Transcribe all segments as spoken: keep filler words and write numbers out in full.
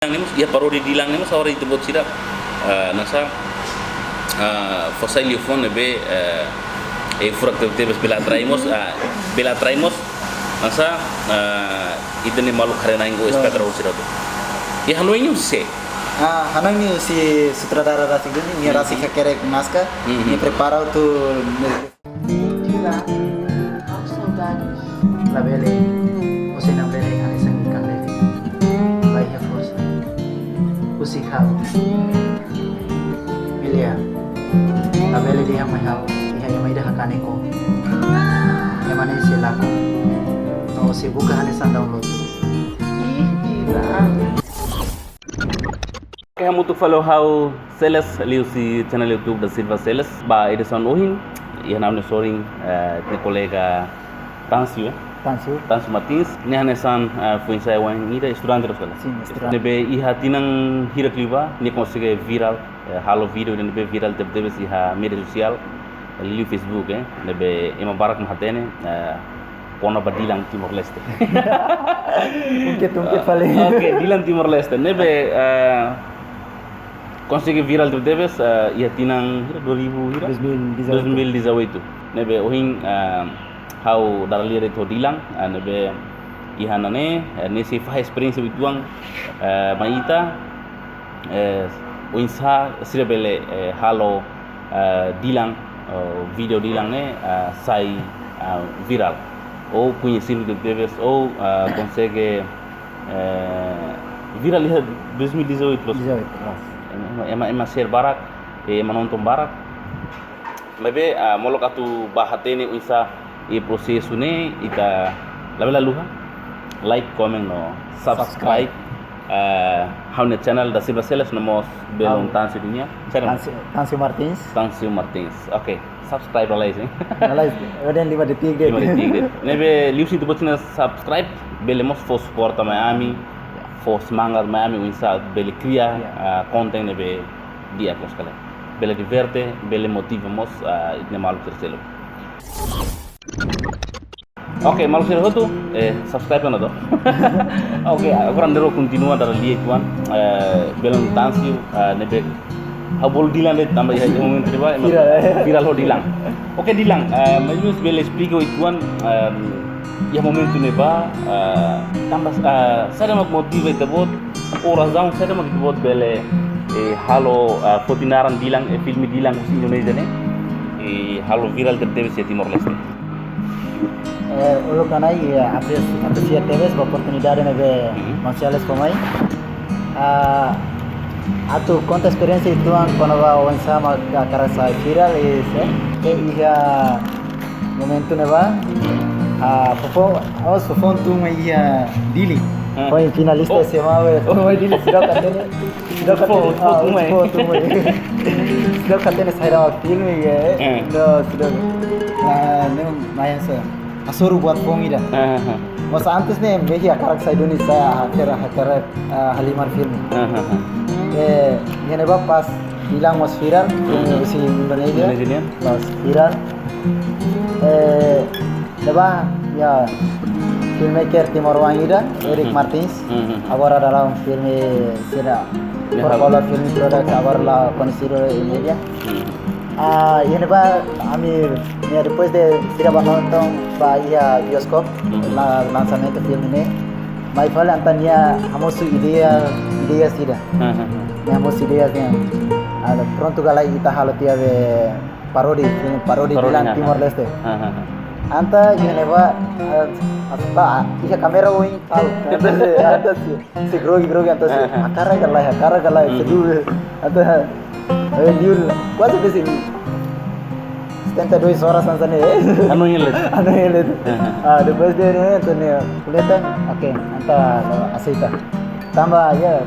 Dilan ne'e mós, iha paródia Dilan ne'e mós, agora ita-boot sira, ah, hanesan, ah, fó sai liafuan ne'ebé, eh, eh, furak tebetebes, bele atrai mós, ah, bele atrai mós, hanesan, ah, ita-nia maluk haree-na'in ho, ya, espectador sira hotu. Iha hanoin ne'e husi sé? Ah, hanoin ne'e husi sutradara rasik duni, nia, mhm, rasik hakerek naskah, mhm, nia prepara hotu. Mentira, ha'u saudades. Labele, ó sei labele hanesan ikan lele. Ba iha forsa. Husik ha'u. Milia, labele dehan mai ha'u, iha ema ida hakanek ó. Ema ne'e sei lakon. No ó sei buka hanesan download. Ih, gila. Oke, hamutuk fali ho ha'u Celes, liuhusi channel YouTube Da Silva Celes. Ba edisaun ohin, iha ha'u-nia sorin, eh, nia kolega Táncio, eh? Táncio. Táncio Martins. Nia hanesan, eh, foin-sa'e oan ida, estudante loos ka lae? Sin, estudante. Ne'ebé iha tinan hirak liubá, nia konsege virál, eh, halo vídeo ida ne'ebé virál tebetebes iha média sosiál, eh, liuliu Facebook, eh? Ne'ebé ema barak mak hatene, eh, kona-ba Dilan Timor-Leste. Ungkit, ungkit fali. Ah, oke, Dilan Timor-Leste. Ne'ebé, eh, konsege virál tebetebes, eh, iha tinan, hira, dua ribu, hira? Dois mil e dezoito. Dois mil e dezoito. Ne'ebé ohin, eh, ha'u dada lia de'it ho Dilan, eh, ne'ebé iha ne'e, eh, nia sei fahe esperiénsia uitoan, eh, mai ita, eh, oinsá sira bele, eh, halo, eh, Dilan, eh, vídeo Dilan ne'e, eh, sai, eh, virál. Ou koñesidu tebetebes, ou, eh, konsege, eh, virál iha dois mil e dezoito loos. Dezoito, loos. Ema, ema, ema share barak, ema nonton barak. Maibé, ah, molok atu bá hatene oinsá prosesu ne'e, ita labele haluha like, comment no subscribe. Subscribe. Ah, ha'u-nia channel Da Silva Celes no mós belun, ah, Táncio nian. Sério? Táncio, Táncio Martins. Táncio Martins. Oke, subscribe lalais, eh. Lalais, ida-ne'e lima detik de'it. Lima detik de'it. Ne'ebé liuhusi ita-boot sira-nia subscribe, bele mós fó suporta mai ami, fó semangat mai ami oinsá bele kria, ya, ah, konten ne'ebé di'ak loos ka lae. Bele diverte, bele motiva mós, ah, ita-nia maluk sira seluk. Oke, maluk sira hotu, eh, subscribe ona to. Oke, agora ita kontinua dada lia uitoan, eh, belun Táncio, eh, ne'ebé ha'u bolu Dilan de'it tanba iha, iha momentu ne'ebá, ema virál, eh, virál ho Dilan. Oke, Dilan, eh, mais ou menus bele esplika uitoan, eh, iha momentu ne'ebá, eh, tanba, eh, saida mak motiva ita-boot, ou razaun saida mak ita-boot bele, eh, halo, eh, foti naran Dilan, eh, filme Dilan husi Indonézia ne'e, eh, halo virál tebetebes iha Timor-Leste. Eh, uluk ona, eh, apres, apresia tebes ba oportunidade ne'ebé, mhm, maun Celes fó mai. Ah, atu konta esperiénsia uitoan kona-ba oinsá mak hakarak sai virál, eh, se, eh, iha momentu ne'ebá, ah, foufoun, oh, foufoun tun mai iha Dili. Ah. Foin finalista, oh, S M A, we. Oh. Tun mai Dili, seidauk hatene. Seidauk hatene, foufoun, ah, foufoun tun mai. Foufoun tun mai. Seidauk hatene saida mak filme, eh. Eh. No, seidauk. Ah, ne'e, mais hanesan hasoru buat foun ida. Ah, ah, ah. Mas antes ne'e, mehi hakarak sai duni, sai hakarak, hakarak, ah, halimar filme. Ah, ah, ah. Eh, iha ne'ebá pas Dilan mós virál, filme, mhm, husi Indonézia. Indonézia nian. Mós virál. Eh, ne'ebá, ya, filmmaker timoroan ida, Eric, mhm, Martins. Mhm. Agora dalam filme sira, ya, Four Color Film Production, agora la koñesidu iha Indonézia. Mhm. Ah, iha ne'ebá, ami, ya, depois de sira bá nonton ba iha bioskop, mhm, la-, lansamentu filme ne'e. Mai fali entaun nia hamosu ideia, ideia sira. Mhm. Nia hamosu ideia sira. Ah, prontu ka lae ita halo tiha be paródia, filme paródia, paródia, Dilan, ha, ha, Timor-Leste. Ha, ha, ha. Entaun iha ne'ebá, eh, entaun, iha kámera oin, au, entaun sei, entaun sei, sei grogi, grogi, entaun sei, ha, ha, hakarak ka lae, hakarak ka lae, hmm, sedu, entaun, eh, liur, kuaze de sei, setenta e dois horas hanesan ne'e. Hanoin hela de'it. Hanoin hela de'it. Ha, ha. Ah, depois de, eh, entaun ne'e, kuletan, oke, entaun, aseita. Tanba, ya,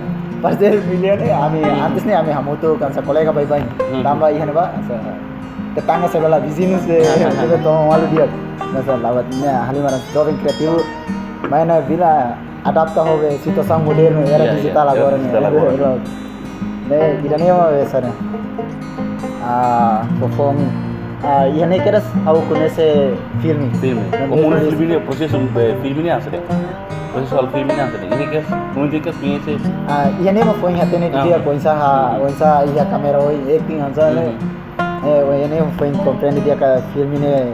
parseiru Milia ne'e, ami, hmm, antes ne'e, ami hamutuk hanesan kolega baibain. Hmm. Tanba, iha ne'ebá, hanesan, tetangga sebelah, vizinhos de, hmm, de toma malu dia. Hanesan la'ós ne'e, halimar joven kriativu, mai ne'e bele adapta ho be situasaun modernu, era, ya, ya, dijitál, era agora, dijitál ne'e, agora. Ne'e, ida-ne'e mak hanesan ne'e. Ah, foufoun. Ah, iha ne'e kedas ha'u koñese filme. Filme. Koñese filme. Komu filme ne'e, prosesu, eh, filme ne'e hanesan ne'e? Prosesu halo filme ne'e hanesan ne'e. Imi ke, muitu ke koñese. Ah, iha ne'e mak foin hatene didi'ak, ah, oinsá ha, hmm, oinsá iha kámera oin acting hanesan ne'e. Hmm. Eh, iha ne'e mak foin komprende didi'ak filme ne'e,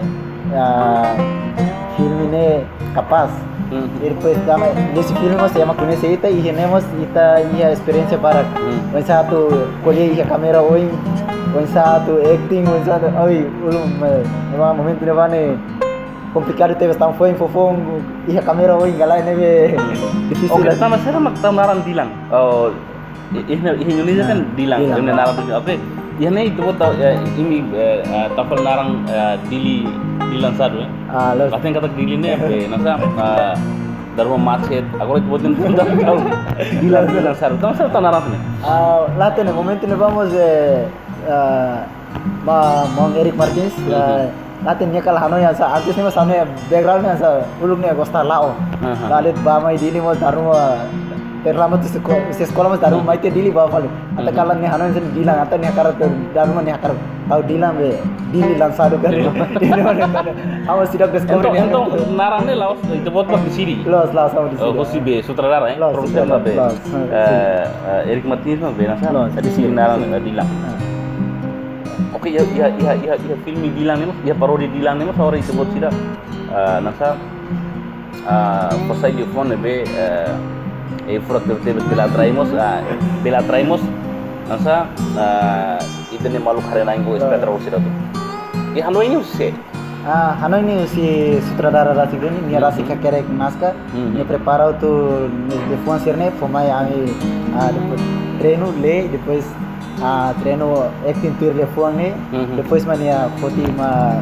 ah, filme ne'e kapás. Hmm. I depois tanba husi filme mós ema koñese ita, iha ne'e mós ita iha esperiénsia barak. Hmm. Oinsá atu ko'alia iha kámera oin, oinsá atu acting, oinsá atu, ai, ulun, eh, ema momentu ne'ebá ne'e komplikadu tebes, tanba foin foufoun iha kámera oin ka lae ne'ebé difisil. Oke, tanba saida mak tau naran Dilan? Oh, i-, iha, iha Indonesia kan, ah, Dilan, Dilan, Dilan. Naran Dilan. Oke. Iha ne'e ita-boot, eh, imi, eh, eh, tau fali naran, eh, Dili, Dili Lançado, eh? Ah, loos. Laten katak Dili ne'e, eh, hanesan, eh, dala ruma macet. Agora ita-boot ne'e tau Dilan, Dilan Lançado. Tanba saida tau naran ne'e? Ah, la hatene, momentu ne'ebá mós, eh, ah, ma-, maun Eric Martins, mhm, ah, la hatene nia kala hanoin hanesan, antes ne'e mós hanoin background ne'e hanesan, uluk ne'e gosta la'o. Aha. La'o de'it bá mai Dili mós dala ruma, terlambat husi esko-, husi eskola mós dala ruma, mhm, mai tiha Dili bá fali. Entaun, mhm, kala nia hanoin hanesan Dilan, entaun nia hakarak, dala ruma nia hakarak tau Dilan be, Dili Lançado kan. Dilan. Ini mana kan? Ha'u seidauk deskobre. Entaun, entaun naran ne'e la'ós ita-boot mak deside? Loos, la'ós ha'u deside. Oh, husi be sutradara, eh? Loos, produser sutradara, mak be. Loos, eh, eh, Eric Martins mak be, hanesan, loos, deside naran, eh, Dilan. Ah. Oke, iha, iha, iha, iha, iha filme Dilan ne'e mós, iha paródia Dilan ne'e mós, agora ita-boot sira, eh, hanesan, ah, fó sai liafuan ne'ebé, eh, eh, furak tebetebes, bele atrai mós, ah, bele atrai mós, hanesan, ah, ita-nia maluk haree-na'in ka, ah, espetadór sira hotu. I hanoin ne'e husi sé? Ah, hanoin ne'e husi sutradara rasik de'it, nia, mhm, rasik hakerek naskah, mhm, nia prepara hotu nia liafuan sira-ne'e, fó mai ami, ah, depois treinu, lee, depois, ah, treinu acting tuir liafuan ne'e, mhm, depois mak nia foti mai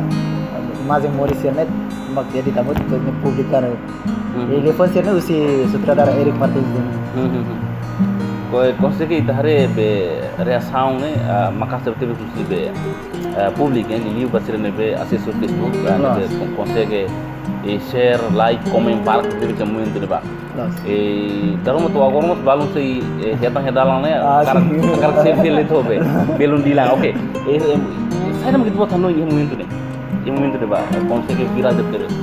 imajen moris sira-ne'e, mak edita mós, depois nia publika. Mhm. I liafuan sira-ne'e husi sutradara Eric Martins de'it. Mhm. Ko, konsege ita haree be reasaun ne'e, ah, maka'as tebetebes husi be, ah, públiku, eh, liuliu ba sira ne'ebé asese Facebook, ah, loos, ne'ebé kon-, konsege, eh, share, like, komen, barak tebetebes iha momentu ne'ebá. Loos. Eh, dala ruma to'o agora mós balun sei, eh, hetan iha dalan ne'e, ah, hakarak, sin, hakarak selfie de'it ho be, belun Dilan, oke. Eh, eh, saida mak ita-boot hanoin iha momentu ne'e? Iha momentu ne'ebá, eh, konsege virál tebetebes.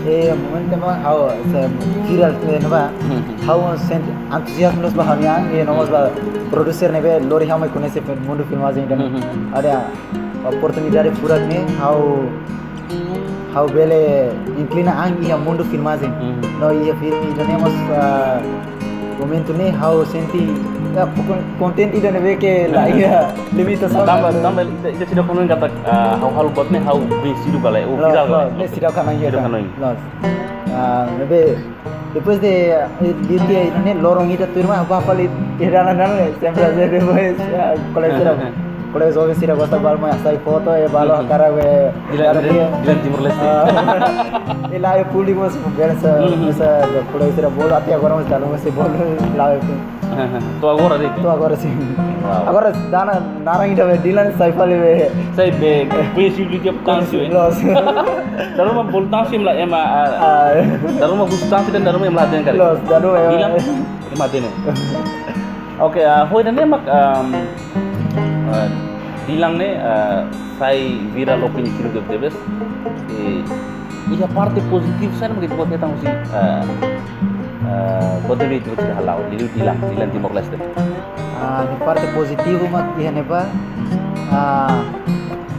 Eh, momentu ne'ebá, ha'u, se virál ne'ebá, mhm, ha'u sente antuziazmu loos ba ha'u-nia an, i no mós ba, mhm, produser ne'ebé lori ha'u mai koñese fil-, mundu filmajen ida-ne'e. Mhm. Ada oportunidade furak ne'e, ha'u, ha'u bele inklina an iha mundu filmajen. Mhm. No iha filme ida-ne'e mós, ah, momentu ne'e ha'u sente, ya, kon-, kontente ida ne'ebé ke la iha limitasaun. Tanba, tanba ita, ita seidauk hanoin katak, ah, ha'u halo buat ne'e ha'u koñesidu ka lae, ou virál ka lae. Loos, loos, ne'e seidauk hanoin. Seidauk hanoin. Loos. Ah, ne'ebé, depois de, eh, de dia ida-ne'e, loron ida tuirmai, bá fali, ida-ne'e, sempre hanesan depois, ah, kolega sira, kolega joven sira gosta balu mai hasai foto, eh, balu, mhm, hakarak, eh, Dilan, hakarak Dilan, dia. Dilan Timor-Leste. Ah, i lae públiku mós, biasa, mhm, biasa, kolega sira bolu, até agora mós dala ruma sei bolu, lae. To'o agora de'it? To'o agora sin. Wow. Agora dala naran ida be Dilan sai fali be. Sai be, koñesidu liu tiha Tansio, eh? Loos. Dala ruma bolu Tansio ema la, ema, ah, ah, dala ruma husu Tansio dehan dala ruma ema la hatene karik. Loos, dala ruma ema. Dilan, ema la hatene. Oke, ah, ho ida-ne'e mak, um, ah, Dilan ne'e, ah, sai virál, oke, nia kilu tebetebes. Eh, iha parte pozitivu saida mak ita-boot hetan husi, eh, eh, buat ne'ebé ita-boot sira hala'o, liuliu Dilan, Dilan Timor-Leste? Ah, iha parte pozitivu mak iha ne'ebá, ah,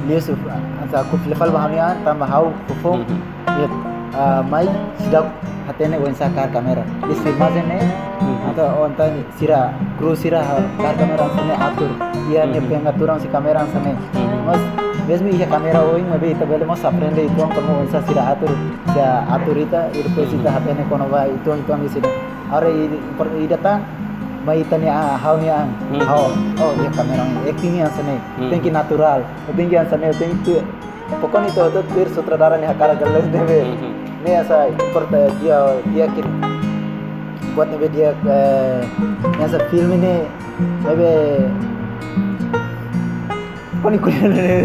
liuhusi, ah, hanesan kuandu fila fali ba ha'u-nia an, tanba ha'u foufoun, mhm, iha, ah, mai seidauk hatene oinsá kaer kámera. Di filmajen ne'e, mhm, entaun, oh, entaun sira, kru sira ha-, kaer kámera hanesan ne'e atur. Iha nia, mhm, pengaturan husi kámera hanesan ne'e. Mhm. Mas, mezmu iha kámera oin, maibé ita bele mós aprende uitoan kona-ba oinsá sira atur, sira atur ita, i depois, mhm, ita hatene kona-ba uitoan, uitoan husi ne'e. Agora i-, impor-, ida tan, mai ita-nia, ah, ha'u-nia an. Mhm. Ha'u, oh, iha kámera oin, acting ne'e hanesan ne'e. Mhm. Tenke naturál, tenke hanesan ne'e, tenke Pokoknya itu, itu tuir sutradara nia hakarak ka lae ne'ebé. Mhm. Ne'e hanesan importa dia, dia kini. Buat ne'ebé dia, eh, hanesan filme ne'e, ne'ebé. Pokoknya kuliah ne'e.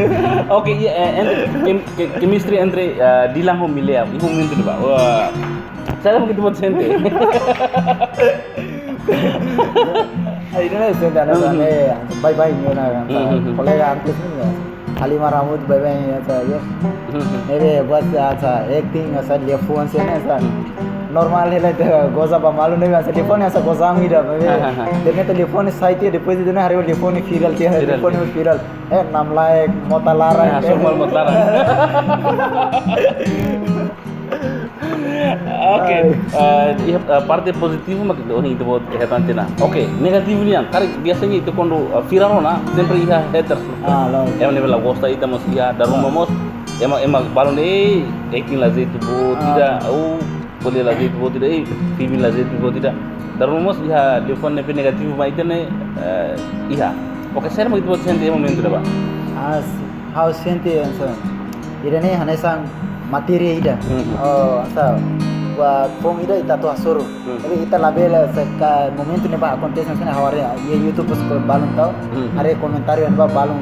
Oke, iya, eh, entre, kem-, ke-, chemistry entre, eh, Dilan ho Milea, iha momentu ne'ebá. Wah. Saida mak ita-boot sente? Ai, ne'e sente hanesan, mhm, eh, baibain, ne'e, hanesan, mhm, kolega antes ne'e, ya. Halimar Hamud baibain, ya, hanesan, ya. Mhm. Ne'ebé buat, ya, hanesan, acting, hanesan, liafuan sira ne'e, hanesan. Mhm. Normál hela ita goza ba malu ne'e, hanesan telefone hanesan goza ida, maibé. Aha, aha. Depois ida-ne'e telefone sai tiha, depois ida-ne'e haree telefone viral tiha, viral tiha. Telefone viral. Eh, namlaek, mota laran. Ah, sumar mota laran. Oke, ai. Eh, iha, eh, parte pozitivu mak ohin ita-boot hetan tiha ona. Oke, negativu nian, karik biasanya ita kuandu, eh, viral ona, sempre iha haters. Ah, loos. Ema ne'ebé la gosta ita mós iha, dala ruma mós ema, ema balun, eh, acting la jeitu boot, ah, ida, oh, ko'alia la jeitu boot ida, eh, filme la jeitu boot ida. Dala ruma mós iha liafuan ne'ebé negativu mai ita-nia, eh, iha. Oke, saida mak ita-boot sente iha momentu ne'ebá? Ah, s-, ha'u sente hanesan, ida-ne'e hanesan matéria ida. Mhm. Oh, hanesan, buat foun ida ita atu hasoru. Mhm. Tapi ita labele, se ka momentu ne'ebá akontese hanesan ne'e, ha'u haree iha YouTube, se balun tau, mhm, haree komentáriu ne'ebá balun,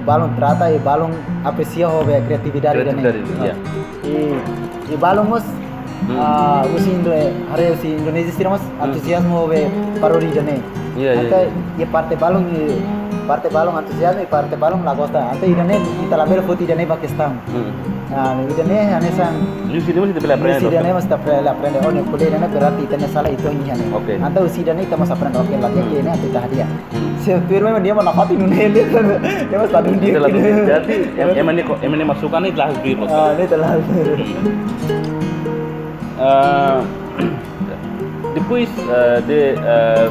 balun trata i balun apresia ho be kreatividade ida-ne'e. Kreatividade, iya. I, i balun mós, hmm, ah, husi Indo-, haree husi Indonézia sira mós, hmm, antuziazmu be paródia ida-ne'e. Iya, iya, entaun, iya, iha parte balun, iha parte balun antuziazmu, iha parte balun la gosta. Entaun ida-ne'e, ita labele foti ida-ne'e ba kestaun. Hmm. Ah, ida-ne'e hanesan, liuhusi ida-ne'e mós ita bele aprende, liuhusi ida-ne'e mós ita bele aprende. Oh, ne'e ko'alia ida-ne'e berarti ita-nia sala uitoan iha ne'e. Oke. Entaun husi ida-ne'e ita mós aprende, oke, la di'ak, hmm, ne'e atu ita hadi'a. Hmm. Se tuir memang nia mós nafatin nune'e, nia mós sadun dia. Ita la kene. Berarti, em-, ema ne'e ko-, ema ne'e masukan ne'e la harus duir, ah, ne'e la harus duir. Eh, depois, eh, de, eh,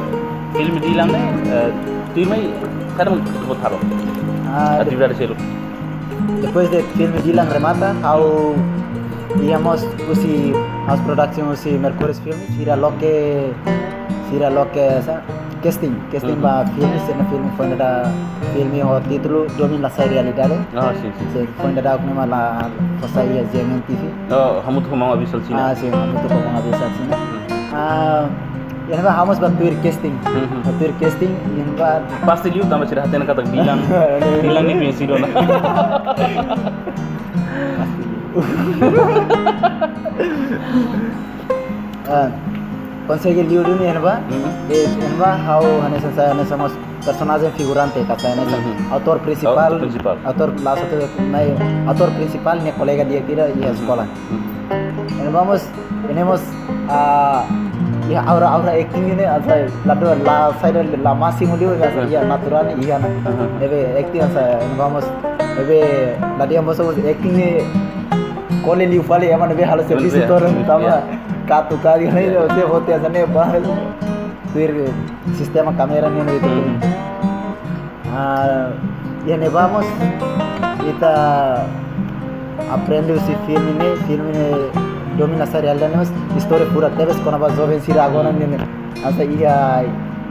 filme Dilan ne'e, eh, tuirmai, saida mak ita-boot halo? Ah, de-, atividade seluk. Depois de filme Dilan remata, ha'u iha mós husi, ha'u-nia production husi Mercúrio Filme, sira loke, sira loke, sa, casting, casting, mhm, ba filme, sira-nia filme foin dadauk filme ho títulu Domin La Sai Realidade. Ah, sin, sin. Sin, foin dadauk ne'e mak la fó sai iha G M N T V. Oh, hamutuk ho maun Abisal sira-ne'e? Ah, sin, hamutuk ho maun Abisal sira-ne'e. Hmm. Ah, iha ne'ebá ha'u mós bá tuir casting. Hmm, hmm. Bá tuir casting, iha ne'ebá. Pasti liu tanba sira hatene katak Dilan. Dilan ne'e koñesidu ona. Pasti liu. Ah, konsege liu duni iha ne'ebá. Hmm. Eh, iha ne'ebá ha'u hanesan sai, hanesan mós personajen figurante, ka sai hanesan, mhm, autór prinsipál, oh, autór prinsipál. Autór la satu mai, autór prinsipál nia kolega di'ak ida iha, mhm, eskola. Mhm. Iha ne'ebá mós, iha ne'e mós, ah, iha aura, aura acting ne'e, hanesan la dún, la sai dún, la másimu liu, hanesan, mhm, iha naturál ne'e, iha, mhm, ne'ebé acting hanesan, iha ne'ebá mós, ne'ebé la di'ak mós, mós acting ne'e, kole liu fali, ema ne'ebé halo servisu, betul, ya, todan, iya, tanba katuas kali, iya, ne'e, iya, se hotel hanesan ne'e, ba, tuir sistema kámera nian ne'e, mhm, ah, iha ne'ebá mós ita aprende husi filme ne'e, filme ne'e Domin La Sai Realidade ne'e mós istória furak tebes kona-ba joven sira agora, mhm, ne'e. Hanesan iha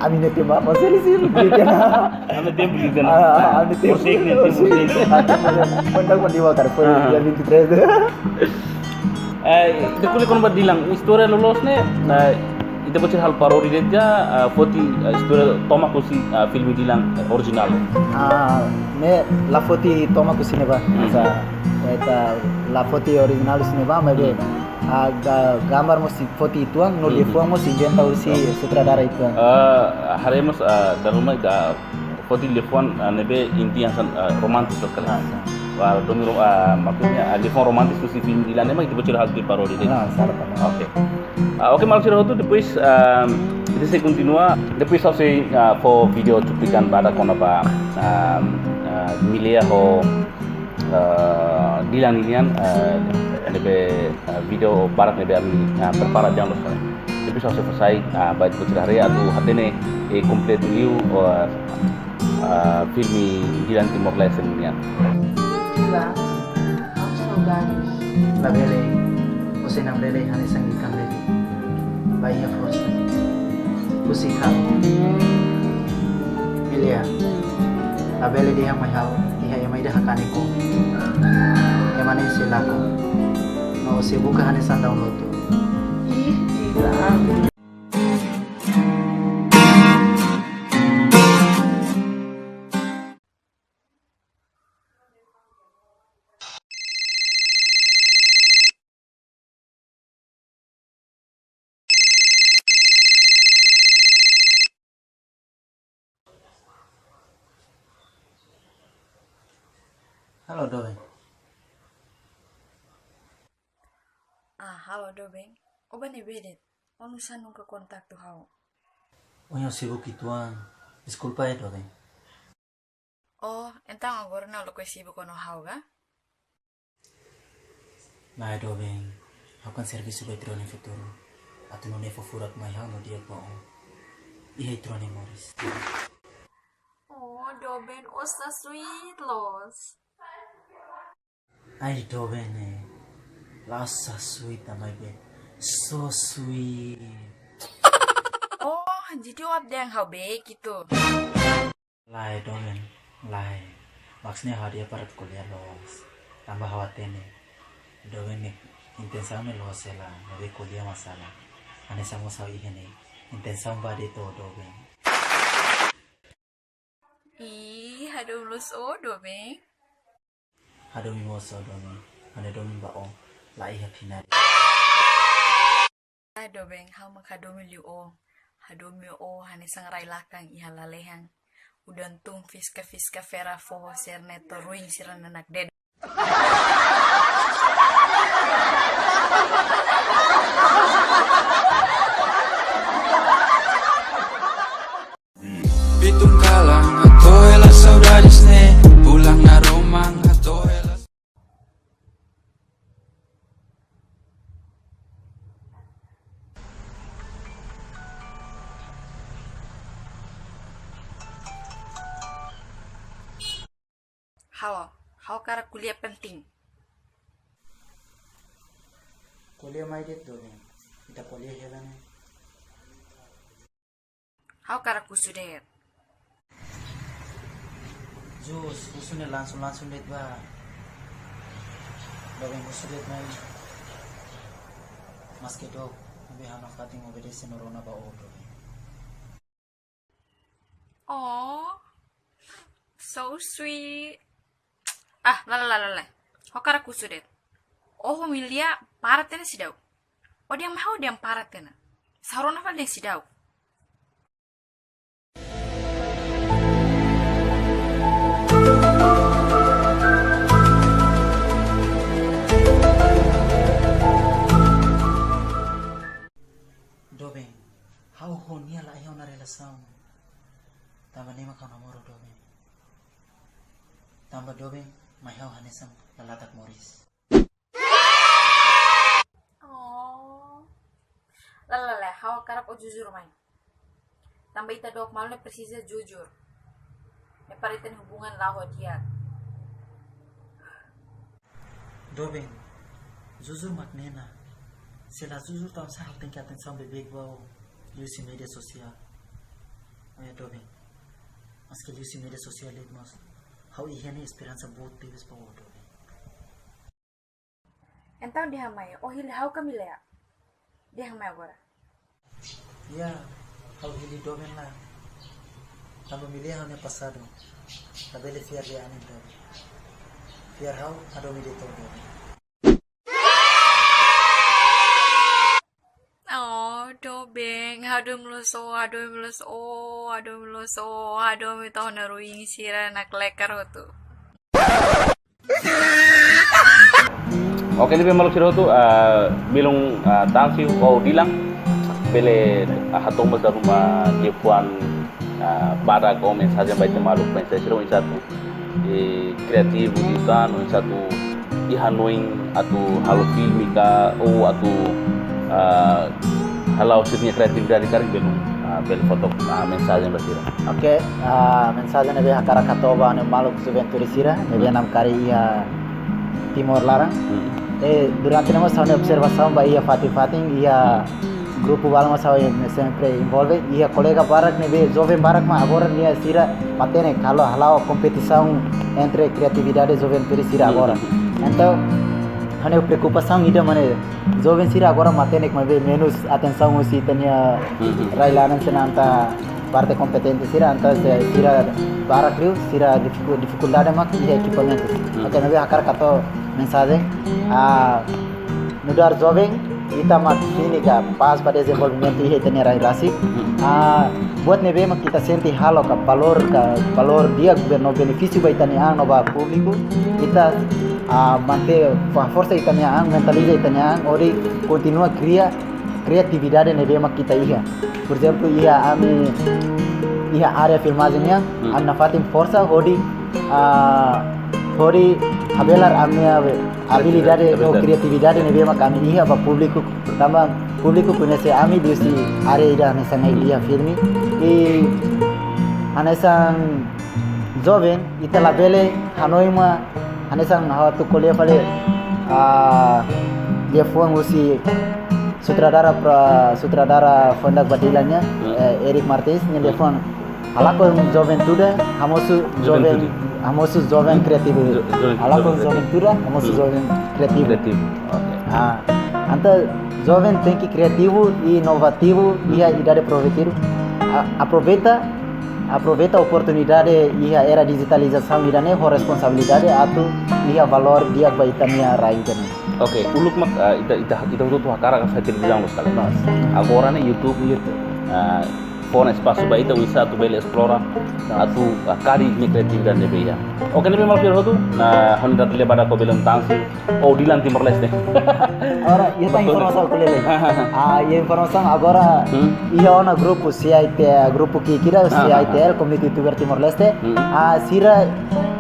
ami-nia tempu, mós eles sira, gitu, nah. Ami-nia tempu, gitu, nah. Ah, ami-nia tempu. Por cento, cem por cento. Ah, cem por cento. Quando eu digo, cara, foi, ah, dia vinte e três de Eh, ita ko'alia kona-ba Dilan, istória loloos ne'e, eh, ita-boot sira halo paródia de'it ka, eh, foti, eh, istória tomak husi, eh, filme Dilan, eh, orijinál? Ah, ne'e la foti tomak husi ne'ebá. Hmm. Hanesan, ita la foti orijinál husi ne'ebá, maibé, hmm, ah, ga-, gambar mós foti uitoan, no, hmm, liafuan mós inventa husi, oh, sutradara uitoan. Eh, haree mós, eh, dala ruma ita foti liafuan, ah, ne'ebé inti hanesan, ah, romántiku sekali. Ah, sa. Wah, dong ro-, ah, maksudnya, ah, liafuan romántiku husi filme Dilan ne'e mak ita-boot sira halo tuir paródia de'it. Ah, sa, betul. Oke. Ah, oke, maluk sira hotu, depois, ah, ita sei kontinua, depois ha'u sei, ah, fó vídeo cuplikan badak kona-ba, ah, ah, Milea ho, ah, Dilan ninian, ah, ne'ebé, ah, vídeo badak ne'ebé ami, ah, prepara di'ak loos. Depois ha'u sei fó sai, ah, ba ita-boot sira haree atu hatene, eh, kompletu liu, ah, ah, filme Dilan Timor-Leste nian. Dilan, ha'u saudades. Labele, ó sei namrele hanesan ikan lele. Ba iha forsa. Husik ha'u. Milea. Labele dehan mai ha'u, iha ema ida hakanek ó. Ema ne'e sei lakon. No ó sei buka hanesan daun lotu. Ih, Dilan. Halo, doben. Ah, halo, doben. Ó bá ne'ebé de'it? Ó nusá nunka kontaktu ha'u? Ó, ha'u sibuk uitoan. Deskulpa ya, doben. Oh, entaun agora ne'e ó lakohi sibuk ho ha'u ka? Lae, doben, ha'u kan servisu ba ita rua nia futuru. Atu nune'e fó furak mai ha'u no di'ak ba ó. Iha ita rua nia moris. Oh, doben, ó so sweet loos. Ai, doben ne'e, la'ós so sweet, maibé so sweet. Oh, jadi ó dehan ha'u beik ita? Lae, doben, lae. Maksudnya ha'u dehan para ko'alia loos. Tanba ha'u hatene, doben ne'e intensaun ne'e loos hela, maibé ko'alia mak sala. Hanesan mós ha'u iha ne'e intensaun ba de'it, doben. Ih, hadomi loos ó, doben. Hadomi mós ó, doben. Ha'u-nia domin ba ó la iha finál. Ah, doben, ha'u mak hadomi liu ó. Hadomi ó hanesan rai-lakan iha lalehan. Udan tun, fiska-fiska, fera, foho, serne, to'o ruin sira-nia nakdedek. Bitun kalan, hato'o hela saudades ne'e. Pulang naroman, hato'o hela. Ha'u, ha'u hakarak ko'alia penting. Ko'alia mai de'it, doben. Ita ko'alia hela ne'e. Ha'u hakarak husu de'it. Jus, husu ne'e langsung-langsung de'it bá. Doben, husu de'it mai. Maske dook, maibé ha'u nafatin obedese no rona ba ó, doben. Oh, so sweet. Ah, lae, lae, lae, lae. Ha'u hakarak husu de'it. Ó ho Milia para tiha ona seidauk? Ó dehan mai ha'u dehan para tiha ona. Sá rona fali dehan seidauk? Doben, ha'u ho nia la iha ona relasaun. Tanba ne'e mak ha'u namoro doben. Tanba doben mai ha'u hanesan lalatak moris. Oh. Lae, lae, lae, ha'u hakarak ó jujur mai. Tanba ita dook malu ne'e presiza jujur. Ne'e para ita-nia hubungan la'o ho di'ak. Doben, jujur mak ne'e ona. Se la jujur, tansá ha'u tenke atensaun beibeik ba ó liuhusi média sosiál? Oia, doben. Maske liuhusi média sosiál de'it mós, ha'u iha ne'e esperansa boot tebes ba ó, doben. Entaun dehan mai, ó hili ha'u ka Milia? Dehan mai agora. Ya, ha'u hili doben lae. Tanba Milia ha'u-nia pasadu. Labele fiar de'it an entaun. Fiar ha'u, hadomi de'it ó, doben. Oh, doben, hadomi loos ó, hadomi loos ó, hadomi loos ó, hadomi to'o ona ruin sira-nia lekar hotu. Oke, ne'ebé maluk sira hotu, ah, belun, ah, Tansio ou Dilan, bele, ah, hato'o mós dala ruma liafuan, ah, badak ou mensajen ba ita maluk pensa sira, oinsá atu, eh, kriativu liután, oinsá atu iha hanoin atu halo filme ka, ou atu, ah, hala'o sira-nia kriatividade karik belun, ah, bele fó took, ah, mensajen ba sira. Oke, ah, mensajen ne'ebé hakarak hato'o ba ha'u-nia maluk juventude sira, ne'ebé namkari iha Timor laran. Hmm. Eh, durante ne'e mós ha'u-nia observasaun ba iha fatin-fatin, iha grupu balu mós ha'u sempre envolve, iha kolega barak ne'ebé, joven barak mak agora nia sira matenek halo, hala'o kompetisaun entre kriatividade juventude sira agora. Hmm. Entaun, ha'u-nia preokupasaun ida mak ne'e, joven sira agora matenek maibé menus atensaun husi ita-nia, hmm, rai-laran, sira entaun parte kompetente sira, entaun se sira barak liu, sira difiku-, difikuldade mak iha ekipamentu. Hmm. Oke, ne'ebé hakarak hato'o mensajen, ah, nu'udar joven, ita mak fini ka pas ba dezenvolvimentu iha ita-nia rai rasik. Hmm. Ah, buat ne'ebé mak ita sente halo ka valór ka, valór di'ak be-, no benefísiu ba ita-nia an no ba públiku, ita, ah, mantein, fó forsa ita-nia an, mentaliza ita-nia an, hodi kontinua kria kriatividade ne'ebé mak ita iha. Por ezemplu, iha ami, iha área filmajen nian, hmm, ami nafatin forsa hodi, ah, hodi habelar ami-nia abilidade, abilidade, no kriatividade ne'ebé mak ami iha ba públiku, tanba públiku koñese ami husi área ida hanesan ne'e, iha filme. I hanesan joven, ita labele hanoin mak, hanesan ha'u atu ko'alia fali, ah, liafuan husi sutradara pra, sutradara foin ida ba Dylan nian, hmm, eh, Eric Martins, nia liafuan: halakon joven tuda, hamosu joven, juventude, hamosu joven kriativu. Jo-, joven, halakon joven, joven tuda, hamosu, hmm, joven kriativu. Kriativu. Oke. Ah, entaun joven tenke kriativu i inovativu, hmm, iha idade prometidu. A-, aproveita, aproveita oportunidade iha era dijitalizasaun ida-ne'e ho responsabilidade atu iha valór di'ak ba ita-nia rai ida-ne'e. Oke, uluk mak, ah, ita, ita, ita hotu hakarak sai televizaun loos ka lae. Loos. Agora ne'e YouTube, YouTube, ah, fó ona espasu ba ita, oinsá atu bele esplora, loos, atu, ah, kari ita-nia kriatividade ne'ebé iha. Oke, ne'ebé maluk sira hotu, ha'u-nia dada leba ba Kobelon Tansi, ou Dylan Timor-Leste. Agora, iha tan, betul, informasaun ko'alia lai. Ah, iha informasaun agora, hmm, iha ona grupu C I T, grupu ki'ik ida, ah, C I T L, ah, Community YouTuber Timor-Leste. Hmm. Ah, sira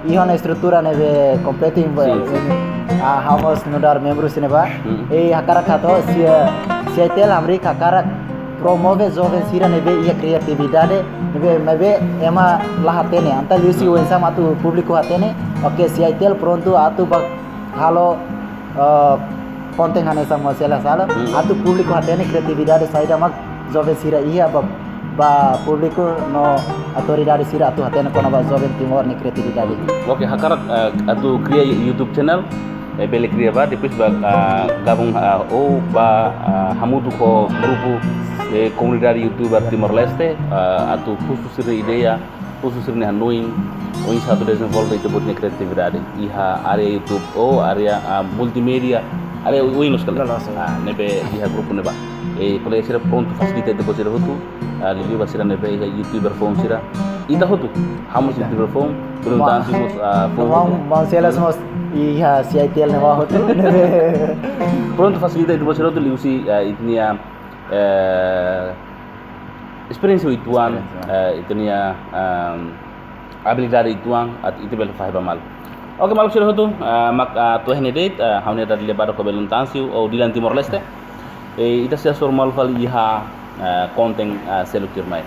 iha ona estrutura ne'ebé kompletu, sin, sin, ah, ha'u mós nu'udar membru sira-ne'ebá. Hmm. I hakarak hato'o, C-, C I T L hamriik hakarak promove joven sira ne'ebé iha kriatividade, ne'ebé, ne'ebé ema la hatene. Entaun liuhusi, hmm, oinsá mak atu públiku hatene, oke, C I T L prontu atu ba halo, eh, konten hanesan Maun Silas halo, hmm, atu públiku hatene kriatividade saida mak joven sira iha ba, ba públiku no autoridade sira atu hatene kona-ba joven Timor nia kriatividade. Oke, hakarak, eh, atu kria YouTube channel, eh, bele kria bá, depois bá, ah, gabung, ah, ou bá, ah, hamutuk ho grupu, eh, komunidade YouTuber Timor-Leste, ah, atu husu sira-nia ideia, husu sira-nia hanoin, oinsá atu dezenvolve ita-boot nia kriatividade iha área YouTube ou área, ah, multimédia, área oioin loos ka lae. Loos, loos. Ah, ne'ebé iha grupu ne'ebá. I kolega sira prontu fasilita ita-boot sira hotu, ah, liuliu ba sira ne'ebé iha YouTuber foun sira. Ita hotu, ha'u mós, ya, YouTuber foun, belum, wah, tahan sih mós, ah, foun, wah, hotu. Maun Silas mós iha C I T L ne'ebá hotu. Prontu fasilita ita-boot sira hotu liuhusi, ah, ita-nia, eh, esperiénsia uitoan, esperiénsia, eh, ita-nia, ehm, abilidade uitoan, atu ita bele fahe ba malu. Oke, maluk sira hotu, eh, mak, ah, to'o iha ne'e de'it, eh, ha'u-nia dada leba ba Kobelon Tansi ou Dylan Timor-Leste. Eh, ita sei hasoru malu fali iha, eh, konten, eh, seluk tuirmai.